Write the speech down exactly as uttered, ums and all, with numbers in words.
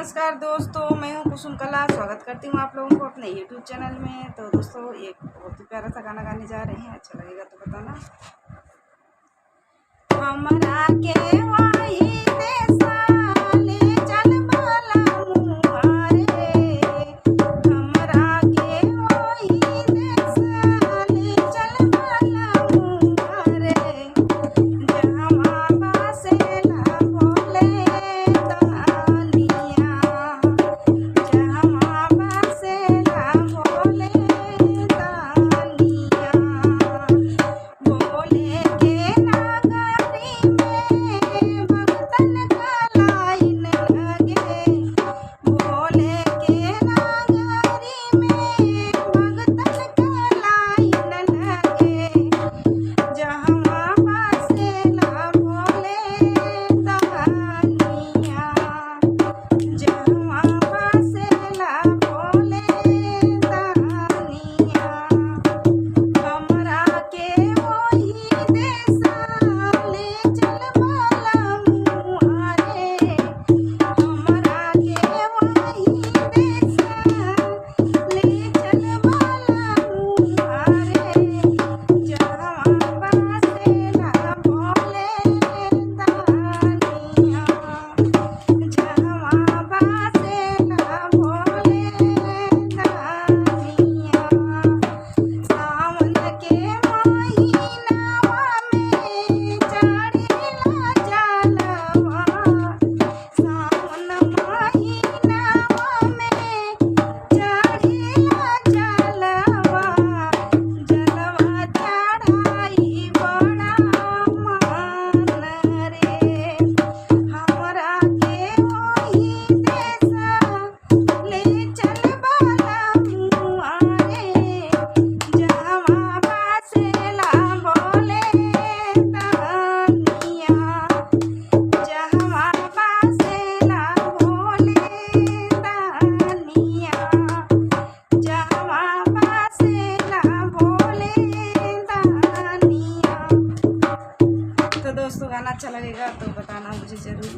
नमस्कार दोस्तों, मैं हूँ कुसुम कला। स्वागत करती हूँ आप लोगों को अपने YouTube चैनल में। तो दोस्तों, एक बहुत ही प्यारा सा गाना गाने जा रहे हैं, अच्छा लगेगा तो बताना। हमरा के वही देसा ले चल बलमुआ रे, हमरा के वही देसा ले चल बलमुआ रे, जहवा बसेला भोले दानिया, जहवा बसेला भोले दानिया। भोले के नगरी में भगतन का लाइन लगे, भोले के नगरी में भगतन का लाइन लगे, जहवा बसेला भोले दानिया, जहवा बसेला भोले दानिया। हमरा के वही देसा ले चल बलमुआ रे, हमरा के वही देसा ले चल बलमुआ रे, जहवा बसेला भोले दानिया, जहवा बसेला भोले दानिया। सावन के महीनावा में चढ़ेला जलवा, सावन महीनावा में चढ़ेला जलवा, जलवा चढ़ाई बड़ा मान रे। हमरा के वही देसा ले चल बलमुआ रे, जहवा बसेला भोले दानिया, जहवा बसेला भोले दानिया, जहवा बसेला भोले दानिया। तो दोस्तों, गाना अच्छा लगेगा तो बताना मुझे जरूर।